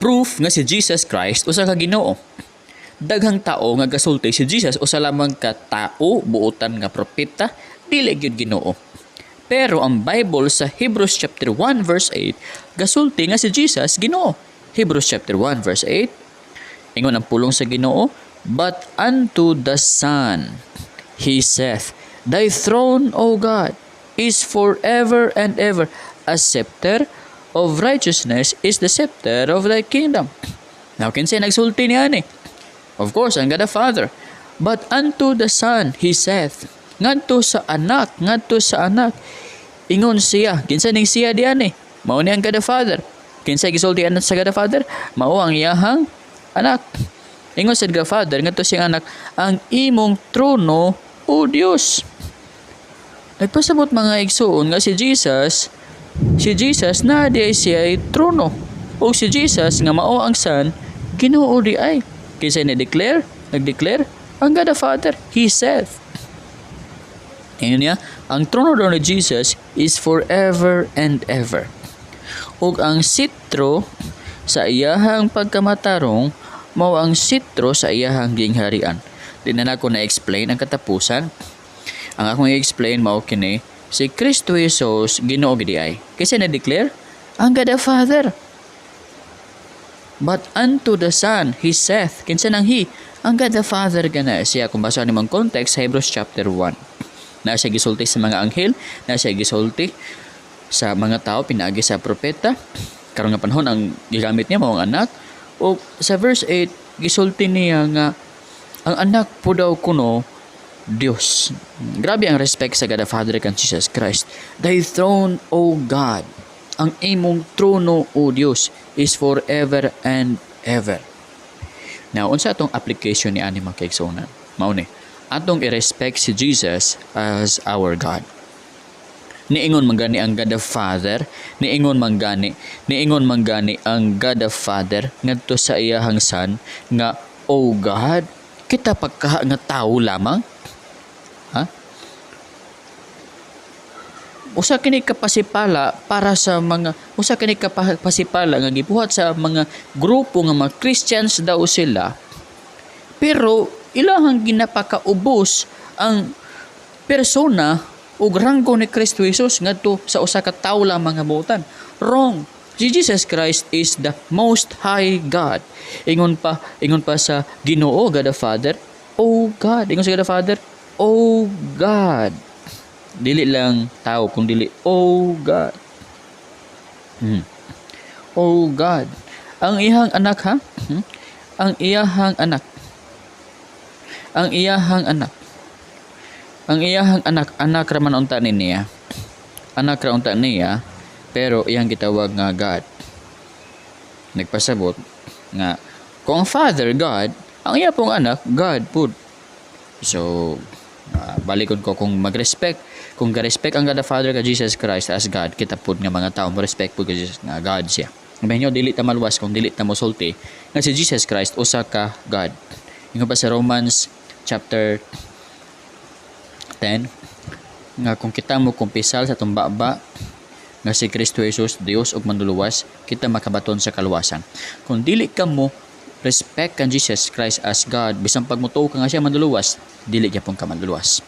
Proof nga si Jesus Christ usa ka Ginoo. Daghang tao nga gasulti si Jesus usa lamang ka tao, buotan nga propeta, dili gyud Ginoo. Pero ang Bible sa Hebrews chapter 1 verse 8 gasulti nga si Jesus Ginoo. Hebrews chapter 1 verse 8, ingon ang pulong sa Ginoo, "But unto the Son he saith, Thy throne, O God, is forever and ever. A scepter of righteousness is the scepter of thy kingdom." Now, kinsay nagsulti niya ni? Of course, ang God the Father. "But unto the Son, he saith," ngadto sa anak, ngadto sa anak. Ingon siya, kinsa ning siya diyan eh? Mao ni ang God the Father. Kinsa gisulti anak sa God the Father? Mao ang iyahang anak. Ingon sa God the Father ngadto siyang anak, "Ang imong trono, O Dios." Nagpasabot, mga igsuon, nga si Jesus na di ay siya ay trono. O si Jesus nga mao ang Son, Ginoo di ay. Kinsa ni declare? Nag-declare ang God the Father. He said. Ingon niya, ang trono daw ni Jesus is forever and ever. Ug ang sitro sa iyahang pagkamatarong mao ang sitro sa iyahang gingharian. Di na nako na-explain ang katapusan. Ang akong i-explain mao kini, si Kristo Jesus Ginoo gid ay. Kasi na-declare ang God the Father. "But unto the Son, he saith," kinsa nang he? Ang God the Father gana siya kung basa nimong context sa Hebrews chapter 1. Na siya gisulti sa mga anghel, na siya gisulti sa mga tao pinaagi sa propeta. Karon nga panahon, ang gigamit niya mao ang anak. O sa verse 8 gisulti niya nga ang anak po daw kuno Dios. Grabe ang respect sa God the Father kan Jesus Christ. "Thy throne, O God," ang imong trono, O Dios, "is forever and ever." Now, unsa atong application ni ani, mga kaigsuonan? Mao ni, atong i-respect si Jesus as our God. Niingon man gani ang God the Father, niingon man gani ang God the Father ngadto sa iyahang Son nga "O God," kita pagkaha nga tao lamang. Ha? Usa kini kapasipala nga gibuhat sa mga grupo nga mga Christians daw sila, pero ilahang ginapakaubos ang persona ug ranggo ni Kristo Jesus ngadto sa usa ka tawo lamang nga buotan. Wrong. Si Jesus Christ is the most high God. Ingon pa sa Ginoo God the Father, "O God." Ingon sa God the Father, "O God." Dili lang tao kung dili "O God." "O God." Ang iyang anak, ha? Ang iyahang anak. Ang iyahang anak. Ang iyahang anak, anak ra man unta ni niya. Anak ra unta niya, pero iyang gitawag nga God. Nagpasabot nga kung ang Father God, ang iya pong anak God pud. So, balikon ko, kung mag-respect, kung ga-respect ang God the Father ka Jesus Christ as God, kita pud nga mga tao mo respect pud kay Jesus nga God siya. Sabihin nyo, dili ta maluwas kung dili ta mosulti nga si Jesus Christ usa ka God. Ingon pa sa Romans chapter 10 nga kung kita mo kumpisal sa tumbaba nga si Kristo Jesus Dios ug manluluwas, kita makabaton sa kaluwasan. Kung dili ka mo respect kan Jesus Christ as God, bisan pag motuo ka nga siya manluluwas, dili gyapon ka manluluwas.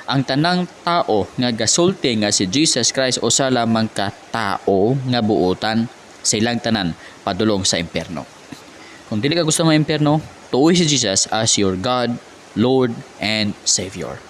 Ang tanang tao nga gasulti nga si Jesus Christ usa lamang ka tao nga buotan, silang tanan padulong sa impyerno. Kung dili ka gusto mo impyerno, tuoy si Jesus as your God, Lord, and Savior.